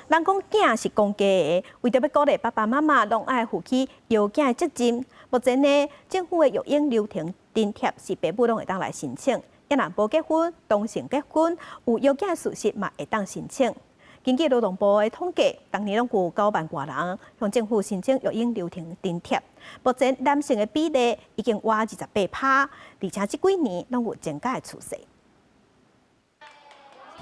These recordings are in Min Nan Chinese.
人講囝是公家的，為著欲鼓勵爸爸媽媽攏愛負起育囝的責任。目前呢，政府的育嬰留停津貼是爸母攏會當來申請。抑若無結婚、同性結婚有育囝事實嘛會當申請。根據勞動部的統計，逐年攏有9萬外人向政府申請育嬰留停津貼。目前男性的比例已經倚28%，而且這幾年攏有增加的趨勢。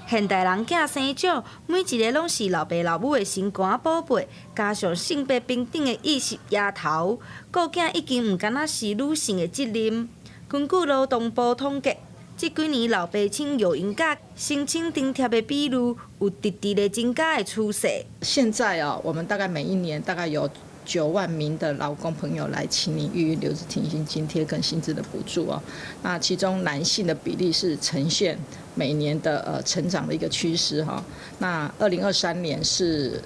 現代人囝生少，每一个攏是老爸老母的心肝寶貝，加上性別平等的意識抬頭，顧囝已經毋干焦是女性的責任。根據勞動部統計，這幾年老爸請育嬰假申請津貼的比率有直直的增加的趨勢。現在啊，我們大概每一年大概有9萬名的勞工朋友來請領育嬰留職停薪津貼跟薪資的補助哦。那其中男性的比例是呈現每年的成長的一個趨勢哈。那2023年是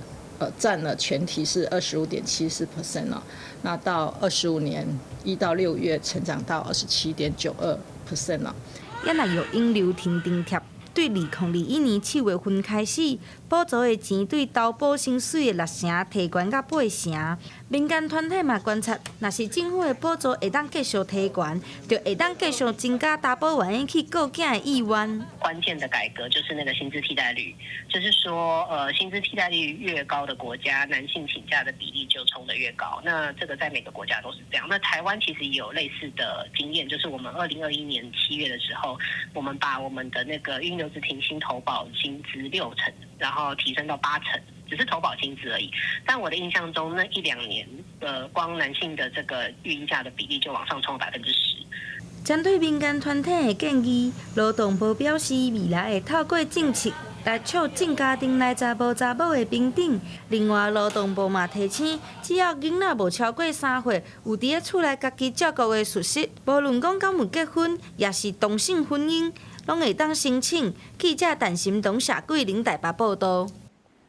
佔了全體是25.74% 哦。那到25年1到6月成長到27.92% 了。抑若育嬰留停津貼，對2021年7月份開始，補助的錢對投保薪水的六成提懸到八成。民間團體嘛觀察，若是政府的補助會當繼續提懸，就會當繼續增加查埔願意去顧囝的意願。關鍵的改革就是那個薪資替代率，就是說，薪資替代率越高的國家，男性請假的比例就衝得越高。那這個在每個國家都是這樣。那台灣其實也有類似的經驗，就是我們2021年7月的時候，我們把我們的那個育嬰留職停薪投保薪資六成，然後提升到八成。只是投保薪資而已，但我的印象中，那一兩年，光男性的這個育嬰假的比例就往上衝10%。針對民間團體的建議，勞動部表示未來會透過政策來促進家庭內查埔查某的平等。另外，勞動部嘛提醒，只要囡仔無超過3歲，有佇咧厝內家己照顧的事實，無論講敢有結婚，抑是同性婚姻，攏會當申請。記者陳心東、謝桂玲台北報道。